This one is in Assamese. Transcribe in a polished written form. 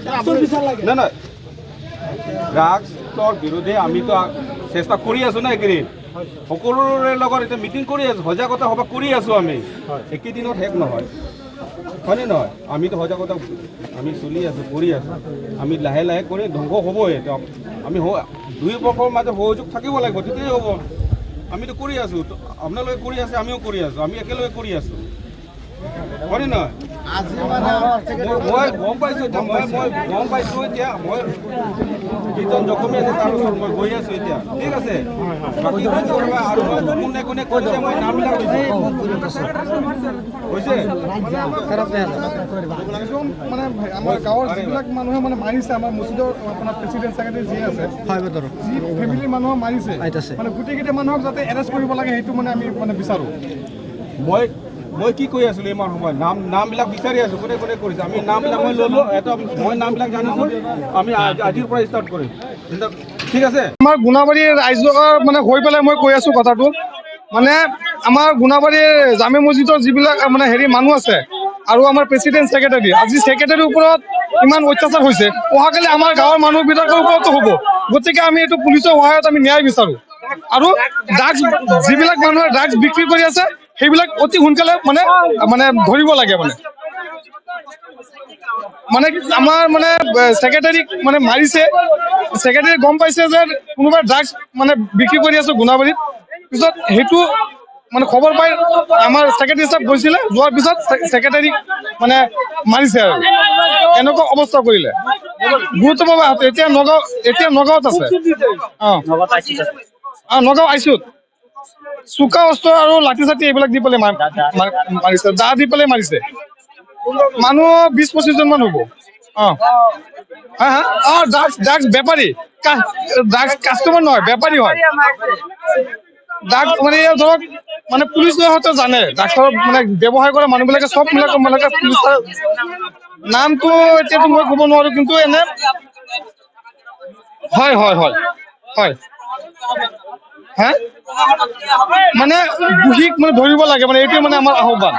নাই নাই, ড্ৰাগছৰ বিৰুদ্ধে আমিতো চেষ্টা কৰি আছোঁ না। এইকেইদিন সকলোৰে লগত এতিয়া মিটিং কৰি আছোঁ, সজাগতা সভা কৰি আছোঁ আমি। একেদিনত শেষ নহয়, হয়নে নহয়? আমিতো সজাগতা আমি চলি আছোঁ, কৰি আছোঁ। আমি লাহে লাহে কৰি ধ্বংস হ'বই এতিয়া। আমি দুই পক্ষৰ মাজত সহযোগ থাকিব লাগিব, তেতিয়াই হ'ব। আমিতো কৰি আছোঁ, তো আপোনালোকে কৰি আছে, আমিও কৰি আছোঁ, আমি একেলগে কৰি আছোঁ, হয়নে নহয়? মই গম পাইছোঁ এতিয়া, মই গম পাইছোঁ। এতিয়া মই যিজন জখমী আছে তাৰ ওচৰত মই গৈ আছোঁ এতিয়া, ঠিক আছে? বাকী আৰু মই কোনে কোনে কৰিছে মই নামবিলাক হৈছে। যিজন মানে আমাৰ গাঁৱৰ যিবিলাক মানুহে মানে মাৰিছে, আমাৰ মছজিদৰ আপোনাৰ প্ৰেচিডেণ্ট, ছেক্ৰেটাৰী যি আছে, যি ফেমিলিৰ মানুহক মাৰিছে, মানে গোটেইকেইটা মানুহক যাতে এৰেষ্ট কৰিব লাগে, সেইটো মানে আমি মানে বিচাৰোঁ। মই কি কৈ আছিলোঁ ইমান সময়? নামবিলাক বিচাৰি আছোঁ, কোনে কোনে কৰিছে। আমি নামবিলাক মই ল'লোঁ এটা, মই নামবিলাক জানিছোঁ। আমি আজিৰ পৰা ষ্টাৰ্ট কৰিম, ঠিক আছে? আমাৰ গুণাবাৰীৰ ৰাইজৰ মানে হৈ পেলাই মই কৈ আছোঁ কথাটো। মানে আমাৰ গুণাবাৰীৰ জামে মছজিদৰ যিবিলাক মানে হেৰি মানুহ আছে আৰু আমাৰ প্ৰেচিডেণ্ট, ছেক্ৰেটাৰী, আজি ছেক্ৰেটাৰীৰ ওপৰত ইমান অত্যাচাৰ হৈছে, অহাকালি আমাৰ গাঁৱৰ মানুহবিলাকৰ ওপৰতো হ'ব। গতিকে আমি এইটো পুলিচৰ সহায়ত আমি ন্যায় বিচাৰোঁ আৰু ড্ৰাগছ যিবিলাক মানুহে ড্ৰাগছ বিক্ৰী কৰি আছে, সেইবিলাক অতি সোনকালে মানে মানে ধৰিব লাগে। মানে মানে আমাৰ মানে ছেক্ৰেটাৰীক মানে মাৰিছে। ছেক্ৰেটাৰী গম পাইছে যে কোনোবা ড্ৰাগছ মানে বিক্ৰী কৰি আছে গুণাবাৰীত। পিছত সেইটো মানে খবৰ পাই আমাৰ ছেক্ৰেটাৰী চাহেব গৈছিলে। যোৱাৰ পিছত ছেক্ৰেটাৰীক মানে মাৰিছে আৰু এনেকুৱা অৱস্থা কৰিলে। গুৰুত্বভাৱে আহত। এতিয়া নগাঁও, এতিয়া নগাঁৱত আছে। অঁ, নগাঁও আইচিউত। চোকা অস্ত্ৰ আৰু লাঠি চাঠি এইবিলাক দি পেলাই মাৰিছে, দা দি পেলাই মাৰিছে। মানুহ 20-25জন মান হ'ব। অঁ, হা হা, অঁ, ড্ৰাগছ বেপাৰী, ড্ৰাগছ কাষ্টমাৰ নহয়, বেপাৰী হয়। ড্ৰাগছ মানে এই ধৰক মানে পুলিচে হয়তো জানে, ড্ৰাগছৰ মানে ব্যৱসায় কৰা মানুহবিলাকে চববিলাক মানে পুলিচৰ নামটো এতিয়াতো মই ক'ব নোৱাৰো, কিন্তু এনে হয় হয় হয় হয় হা, মানে দোষীক মানে ধৰিব লাগে, মানে এইটোৱে মানে আমাৰ আহ্বান।